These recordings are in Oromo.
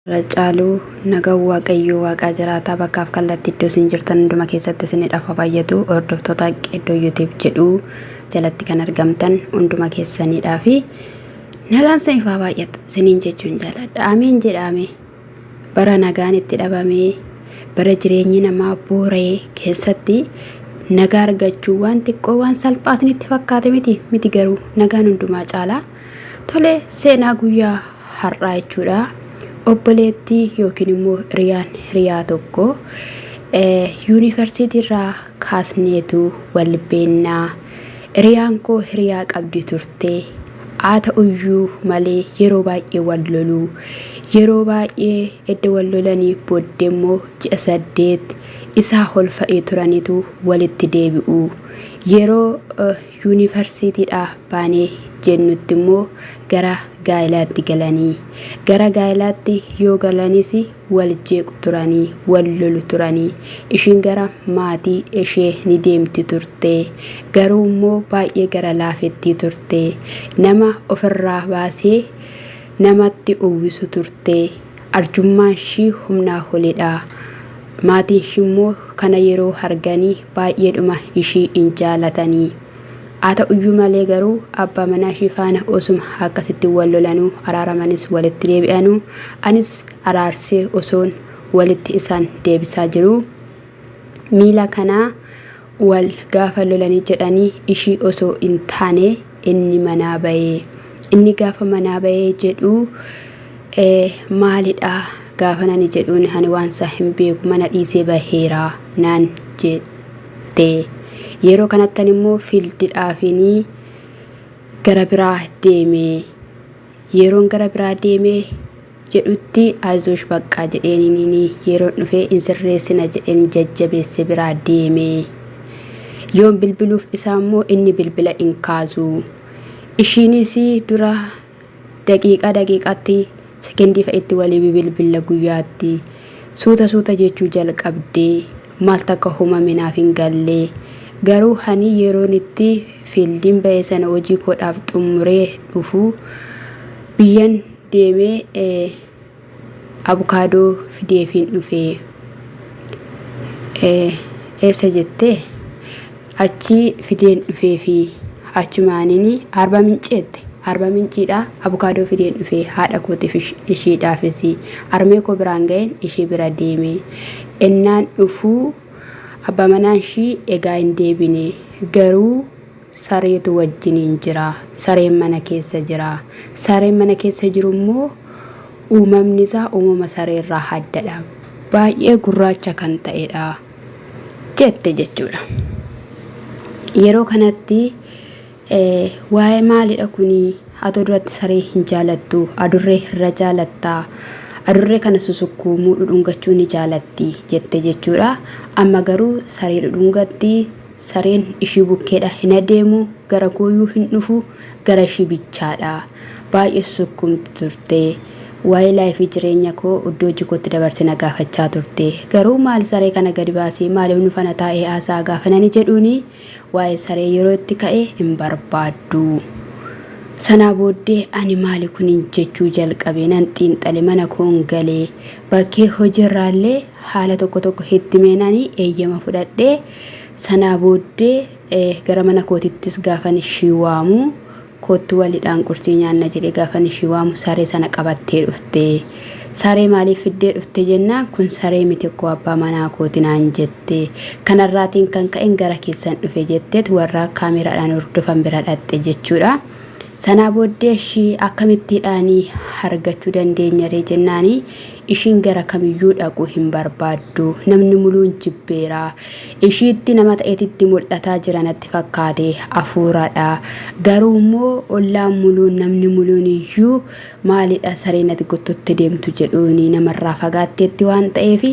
Irra caalu nagaan Waaqayyoo Waaqaa jiraataa bakkaaf kallattii iddoo isin jirtan hunduma keessatti isinidhaaf haa baay'atu. Hordoftoota Qeeddoo YouTube jedhu jalatti kan argamtan hunduma keessaniidhaa fi nagaan isiniif haa baay'atu isiniin jechuun jaaladha. Ameen jedhaame. Bara nagaan itti dhabamee bara jireenyi namaa boora'ee keessatti nagaa argachuu waan xiqqoo waan salphaa isinitti fakkaate miti miti garuu nagaan hundumaa caalaa. Tole seenaa guyyaa har'aa jechuudha. Obboleettii yookiin immoo hiriyaan hiriyaa tokko yuunivarsiitii irraa kaasneetu wal beennaa. Hiriyaan koo hiriyaa qabdi turte. Haa ta'uyyuu malee yeroo baay'ee wal lolu. Yeroo baay'ee edda wal lolanii booddee immoo ji'a 8 isaa ol fa'ii turanitu walitti deebi'u. Yeroo yuunivarsiitiidhaa baanee jennutti immoo gara gaa'ilaatti galanii. Gara gaa'ilaatti yoo galanis wal jeequ turanii, wal lolu turanii. Ishiin gara maatii ishee ni deemti turte. Garuu immoo baay'ee gara laafettii turte. Nama ofirraa baasee namatti uwwisu turte. Arjummaan ishii humnaa olidha. Maatiin ishii immoo kana yeroo arganii baay'eedhuma ishii in jaalatanii. Haa ta'uyyuu malee garuu abbaa manaa ishii faana osuma akkasitti wal lolanuu araaramanis walitti deebi'anuu anis araarsee osoon walitti isaan deebisaa jiruu miila kanaa wal gaafa lolanii jedhanii ishii osoo hin taane inni manaa bahee inni gaafa manaa bahee jedhu maalidha gaafa nani jedhuun ani waan isaa hin beeku mana dhiisee baheera naan jette yeroo kanattan immoo fiildidhaafinii gara biraa deeme yeroon gara biraa deeme jedhutti ayizoosh baqqaa jedheeninii yeroon dhufee in sirreessina jedheen jajjabeesse biraa deeme yoon bilbiluuf isaa immoo inni bilbila in kaasu ishiinis dura daqiiqaa daqiiqaatti sekendii fa'itti walii bibilbilla guyyaatti suuta suuta jechuu jalqabde maal takka uumame naaf hin galle garuu hani yeroon itti fiildiin ba'e sana hojii koodhaaf xumuree dhufu biyyan deemee abukaadoo fideefiin dhufe eessa jettee achii fideen dhufeefi achumaanini arba minceette arba minciidha abukaadoo fideen dhufee haadha kootiif ishiidhaafis armee koo biraan ga'een ishii bira deeme ennaan dhufuu abbaa manaan ishii egaa hin deebine garuu sareetu wajjiniin jira sareen mana keessa jira sareen mana keessa jiru immoo uumamni isaa uumama sareerraa addadha baay'ee gurraacha kan ta'edha jette jechuudha. Yeroo kanatti waa'ee maalidha kuni atoo duratti saree hin jaalattu adurree irra jaalattaa adurree kana susukkuumuu dhudhungachuu ni jaalatti jette jechuudha. Amma garuu saree dhudhungatti sareen ishii bukkeedha hin adeemu gara kooyyuu hin dhufu gara ishii bichaadha. Baay'ee susukkuumti turte. Waa'ee laayifii jireenya koo iddoo hojii kootti dabarse na gaafachaa turte. Garuu maal saree kana gadi baasee maaliif nu fana taa'ee haasa'a gaafa nani jedhuuni waa'ee saree yeroo itti ka'e hin barbaaddu. Sanaa booddee ani maali kunin jechuu jalqabe nan xiinxale mana koon galee bakkee hojiirraallee haala tokko tokko itti meenani eeyyama fudhadhee sanaa booddee gara mana kootittis gaafan ishii waamu koottu walidhaan qursii nyaanna jedhee gaafan ishii waamu saree sana qabattee dhufte. Saree maaliif fiddee dhufte jennaan kun saree miti koo abbaa manaa kooti naan jette. Kanarraatiin kan ka'een gara keessan dhufe jetteet warra kaameraadhaan hordofan bira dhaqxe jechuudha. Sanaa booddee ishii akkamittiidhaanii argachuu dandeenya ree jennaanii ishiin gara kamiyyuu dhaquu hin barbaaddu. Namni muluun jibbeera. Ishiitti nama ta'eetitti mul'ataa jira natti fakkaate hafuuradha. Garuu immoo ollaan muluun namni muluun iyyuu maalidha sareen ati gottotte deemtu jedhuuni namarraa fagaatteetti waan ta'eef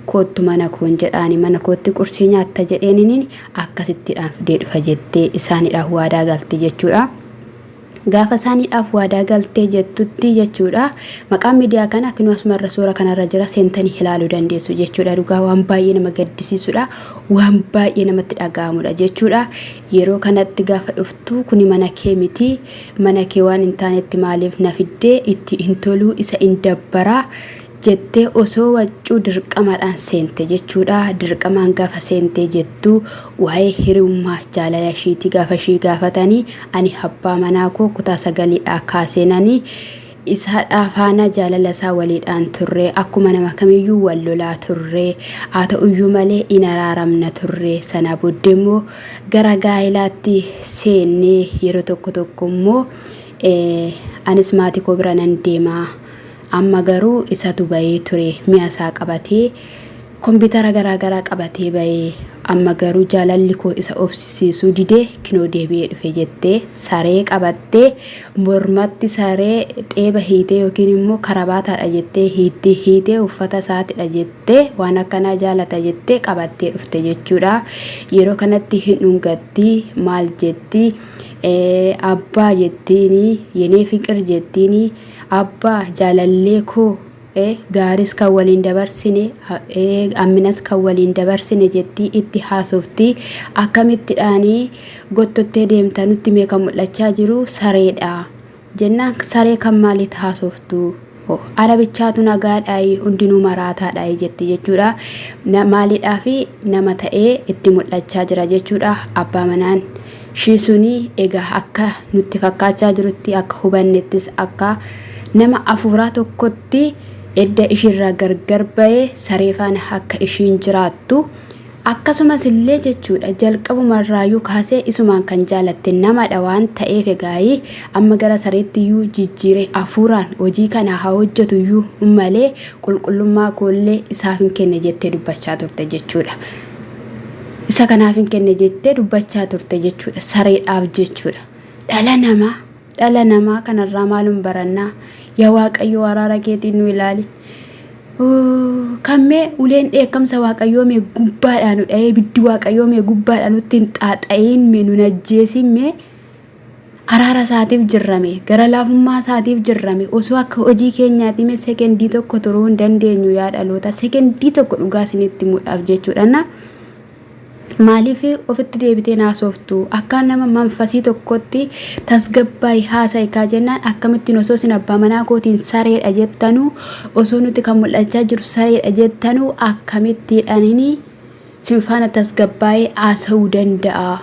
koottu mana koon jedhaani mana kootti qursii nyaatta jedheeniniin akkasittiidhaan fidee dhufa jettee isaaniidhaaf waadaa galte jechuudha. Gaafa isaaniidhaaf waadaa galtee jettutti jechuudha. Maqaan miidiyaa kana kinoo asumarra suura kanarra jira seentanii ilaaluu dandeessu jechuudha. Dhugaa waan baay'ee nama gaddisiisudha. Waan baay'ee namatti dhaga'amudha jechuudha. Yeroo kanatti gaafa dhuftu kuni mana kee miti. Mana kee waan hin taanetti maaliif na fiddee itti hin toluu isa hin dabbaraa. Jettee osoo waccuu dirqamadhaan seente jechuudha. Dirqamaan gaafa seentee jettu waa'ee hiriyummaa jaalala ishiitii gaafa ishii gaafatanii ani abbaa manaa koo kutaa sagaliidhaa kaaseenanii isaadhaa faana jaalala isaa waliidhaan turre, akkuma nama kamiyyuu wal lolaa turre, haa ta'uyyuu malee in araaramna turre. Sana booddee immoo gara gaa'ilaatti seennee yeroo tokko tokko immoo anis maatii koo bira nan deema. Amma garuu isatu bahee ture, mi'a isaa qabatee, kompiitara garaa garaa qabatee bahee, amma garuu jaalalli koo isa obsisiisuu didee kinoo deebi'ee dhufe jettee saree qabattee mormatti saree xeeba hiitee yookiin immoo karabaataadha jettee hiitti hiitee uffata isaatidha jettee waan akkanaa jaalata jettee qabattee dhufte jechuudha. Yeroo kanatti hin dhungatti, maal jetti, abbaa jettiini, yenee fiqir jettiini, abbaa jaalallee koo, gaaris kan waliin dabarsine, amminas kan waliin dabarsine jettii itti haasofti. Akkamittidhaanii gottottee deemta nutti mee kan mul'achaa jiru sareedha jennaan, saree kan maalitti haasoftu, ana bichaatu nagaadhaayi, hundinuu maraataadhaayi jetti jechuudha. Maaliidhaafi nama ta'ee itti mul'achaa jira jechuudha abbaa manaan ishii suni. Egaa akka nutti fakkaachaa jirutti, akka hubannettis, akka nama afuuraa tokkotti edda ishiirraa gargar ba'ee saree faana akka ishiin jiraattu, akkasumas illee jechuudha jalqabumarraayyuu kaasee isumaan kan jaalatte namadha waan ta'eef, egaayii amma gara sareettiyyuu jijjiire afuuraan hojii kana haa hojjetuyyuu malee qulqullummaa koollee isaaf hin kenne jettee dubbachaa turte jechuudha. Isa kanaaf hin kenne jettee dubbachaa turte jechuudha, sareedhaaf jechuudha. Dhala namaa, dhala namaa kanarraa maalum barannaa? Yaa Waaqayyo, araara keetiin nu ilaali. Kammee uleen dheekkamsa Waaqayyoo mee gubbaadhaan nu dha'ee, ibiddi Waaqayyoo mee gubbaadhaan nutti hin xaaxa'iin, mee nu ajjeesin, mee araara isaatiif jirrame, gara laafummaa isaatiif jirrame. Osoo akka hojii keenyaatti mee sekendii tokko turuu hin dandeenyu yaa dhaloota, sekendii tokko dhugaa isinitti himuudhaaf jechuudha. Na maaliif ofitti deebitee naasoftu? Akka nama manfasii tokkotti tasgabbaa'ii haasa'i kaa jennaan, akkamittiin osoo isin abbaa manaa kootiin sareedha jettanuu, osoo nuti kan mul'achaa jiru sareedha jettanuu, akkamittiidhaan sin faana tasgabbaa'ee haasa'uu danda'a?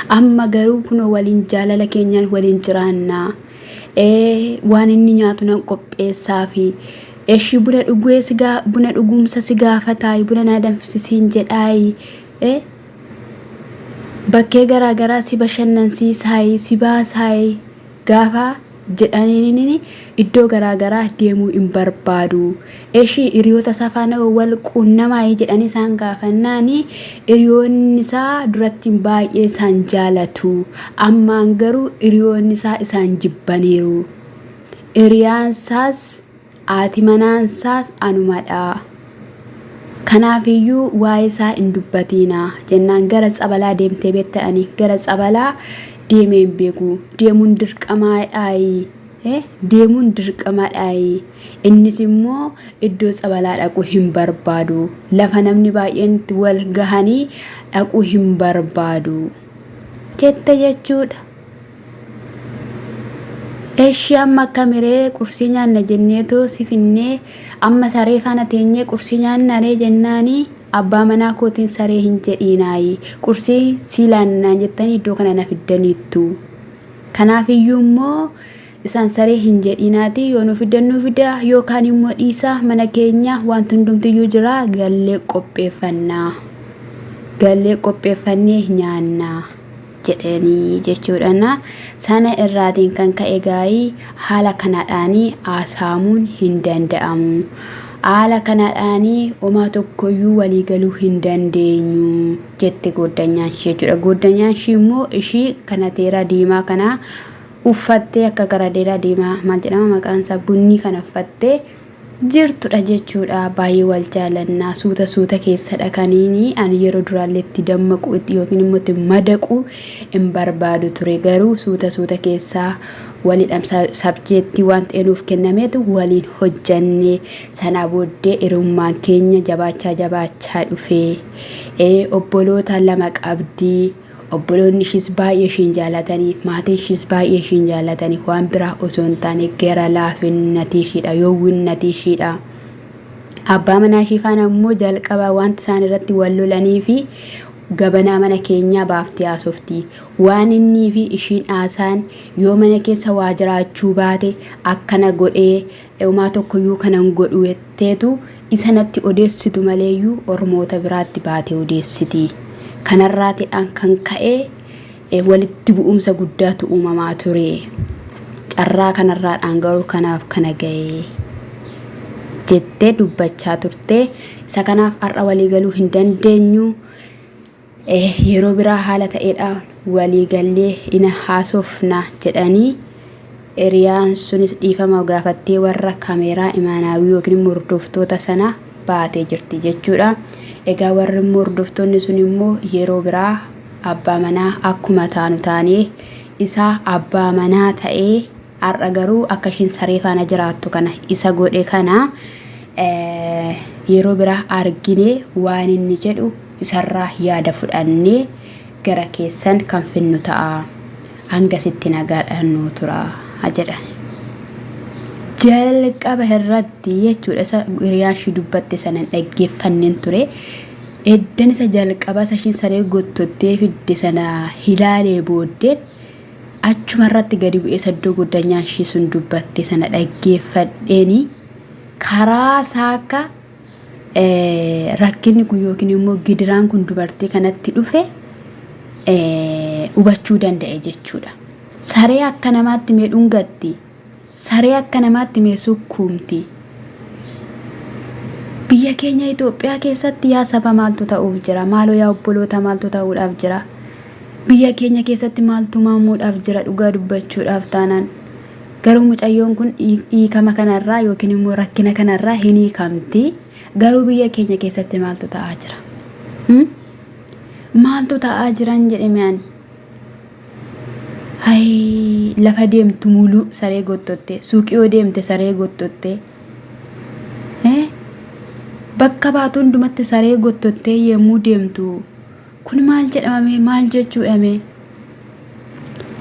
Amma garuu kunoo waliin jaalala keenyaan waliin jiraannaa. Waan inni nyaatu nan qopheessaa fi eshii buna dhugee si buna dhugumsa si gaafataayi, buna naa danfisisiin jedhaayi, bakkee garaa garaa si bashannansiisaayi, si baasaayi gaafa jedhaniin iddoo garaa garaa deemuu hin barbaadu. Eshii hiriyoota isaa faana wal quunnamaayi jedhanii isaan gaafannaani, hiriyoonni isaa duratti baay'ee isaan jaalatu. Ammaan garuu hiriyoonni isaa isaan jibbaniiru. Hiriyaan isaas haati manaan isaas anumadha. Kanaafiyyuu waa'ee isaa hin dubbatiina jennaan, gara tsabalaa deemtee beekta'anii, gara tsabalaa deemee hin beeku. Deemuun dirqamaadhaayi. Deemuun dirqamadhaayi. Innis immoo iddoo tsabalaa dhaquu hin barbaadu. Lafa namni baay'een itti wal gahanii dhaquu hin barbaadu. Jette jechuudha. Eshi amma akkamiree qursii nyaanna jenneetoo si finnee, amma saree faana teenyee qursii nyaannaree jennaani, abbaa manaa kootiin saree hin jedhiinaayi, qursii sii laannaan jettanii iddoo kana na fiddaniittu. Kanaafiyyuu immoo isaan saree hin jedhiinaati, yoo nu fiddan nu fida, yookaan immoo dhiisaa, mana keenya wanti hundumtiyyuu jira, gallee qopheeffannaa. Gallee qopheeffannee nyaannaa jedhanii jechuudha. Sana irraatiin kan ka'e gaa'ii haala kanadhaanii haasa'amuun hin danda'amu. Haala kanadhaanii homaa tokkoyyuu walii galuu hin dandeenyu jette gooddanyaan ishee jechuudha. Gooddanyaan ishii immoo ishii kana teeraa diimaa kana uffattee, akka karadeeraa diimaa, maal jedhama maqaan isaa, bunnii kana uffattee jirtudha jechuudha. Baay'ee wal jaalannaa, suuta suuta keessadha kaniini ani yeroo duraallee itti dammaqu yookiin immoo itti madaqu hin barbaadu ture, garuu suuta suuta keessaa waliidhaan sabjeettii waan ta'e nuuf kennameetu waliin hojjanne. Sanaa booddee hiriyummaan keenya jabaachaa jabaachaa dhufee, obboloota lama qabdii. Obboloonni ishiis baay'ee ishiin jaalatanii, maatiin ishiis baay'ee ishiin jaalatanii waan biraa osoo hin taane gara laafinnatii ishiidha, yoowwinnatii ishiidha. Abbaa manaa ishii faana immoo jalqaba wanti isaan irratti wal lolanii fi gabanaa mana keenyaa baaftee haasofti. Waan innii fi ishiin haasa'an yoo mana keessa waa jiraachuu baate akkana godhee homaa tokkoyyuu kanan godhu jetteetu isa natti odeessitu maleeyyuu ormoota biraatti baatee odeessiti. Kanarraatiidhaan kan ka'e walitti bu'umsa guddaatu uumamaa ture. Carraa kanarraadhaan garuu kanaaf kana ga'e jettee dubbachaa turte. Isa kanaaf har'a walii galuu hin dandeenyu. Yeroo biraa haala ta'eedhaan walii gallee ina haasofna jedhanii hiriyaan sunis dhiifama gaafattee warra kameeraa imaanaawii yookiin immoo hordoftoota sana baatee jirti jechuudha. Egaa warri immoo hordoftoonni sun immoo yeroo biraa abbaa manaa akkuma taanu taanee isaa abbaa manaa ta'ee har'a garuu akka ishiin saree faana jiraattu kana isa godhe kana yeroo biraa argine waan inni jedhu isarraa yaada fudhannee gara keessan kan finnu ta'a. Hangasitti nagaadhaan nuu tura jedhan. Jalqaba irratti jechuudha isa hiriyaan ishii dubbatte sana hin dhaggeeffanneen ture. Eddan isa jalqaba isa ishiin saree gottottee fidde sana ilaalee booddeen achuma irratti gadi bu'ee saddoo goddanyaan ishii sun dubbatte sana dhaggeeffadheeni karaa isaa akka rakkinni kun yookiin immoo gidiraan kun dubartii kanatti dhufe hubachuu danda'e jechuudha. Saree akka namaatti mee dhungatti, saree akka namaatti mee sukkuumti. Biyya keenya Itoophiyaa keessatti yaa saba maaltu ta'uuf jira? Maaloo yaa obboloota maaltu ta'uudhaaf jira? Biyya keenya keessatti maaltu maamuudhaaf jira dhugaa dubbachuudhaaf taanaan? Garuu mucayyoon kun hiikama kanarraa yookiin immoo rakkina kanarraa hin hiikamti. Garuu biyya keenya keessatti maaltu ta'aa jira? Maaltu ta'aa jiran jedhe mi'aan. Hayi lafa deemtu muluu saree gottotte suuqii yoo deemte saree gottotte bakka baatu hundumatti saree gottottee yommuu deemtu kun maal jedhamame maal jechuudhame?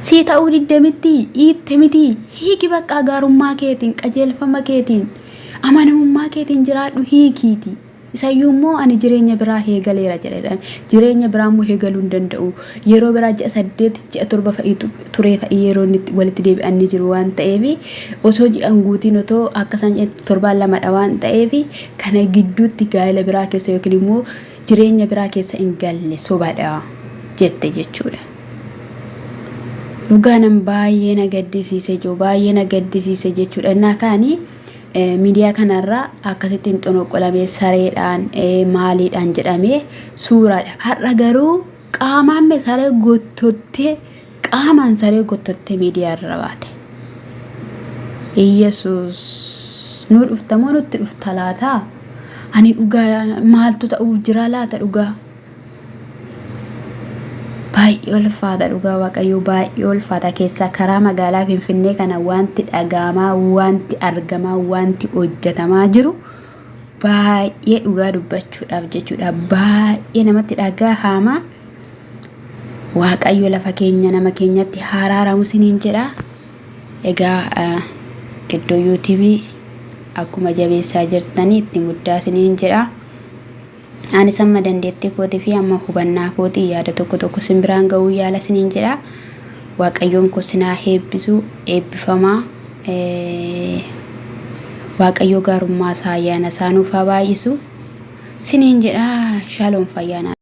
Sii ta'uu didde mitti hiitte miti hiiki baqqaa gaarummaa keetiin qajeelfama keetiin amanamummaa keetiin jiraadhu hiikiiti. Isayyuu immoo ani jireenya biraa eegaleera jedhedhaan jireenya biraa immoo eegaluu hin danda'u. Yeroo biraa ji'a 8 ji'a 7 fa'i turee fa'i yeroo inni walitti deebi'an ni jiru waan ta'eef osoo ji'an guutiin otoo akka isaan jedhan torbaan lamadha waan ta'eef kana gidduutti gaa'ela biraa keessa yookiin immoo jireenya biraa keessa hin galle sobadha jette jechuudha. Dhugaa nan baay'ee na gaddisiise jiru baay'ee na gaddisiise jechuudha. Innaa kaanii miidiyaa kanarraa akkasittiin xonoqqolamee sareedhaan maaliidhaan jedhamee suuraadha. Har'a garuu qaamaan mee saree gottottee qaamaan saree gottottee miidiyaa irra baate. Iyyasuus nuu dhufta moo nutti dhufta laata? Ani dhugaa maaltu ta'uuf jira laata dhugaa? Baay'ee ulfaata dhugaa Waaqayyoo baay'ee ulfaata keessaa karaa magaalaa Finfinnee kana wanti dhaga'amaa wanti argamaa wanti hojjetamaa jiru baay'ee dhugaa dubbachuudhaaf jechuudha baay'ee namatti dhagahama. Waaqayyo lafa keenya nama keenyatti haraaramu isiniin jedha. Egaa Qiddoo yuutuubii akkuma jabeessaa jirtanii itti muddaa isiniin jedha. Anis amma dandeettii kootii fi amma hubannaa kootii yaada tokko tokko isin biraan ga'uu yaala isiniin jedha. Waaqayyoon koo sinaa eebbisu eebbifamaa. Waaqayyo gaarummaa isaa ayyaana isaa nuuf haa baay'isu. Siniin jedha shaaloom fayyaanaa.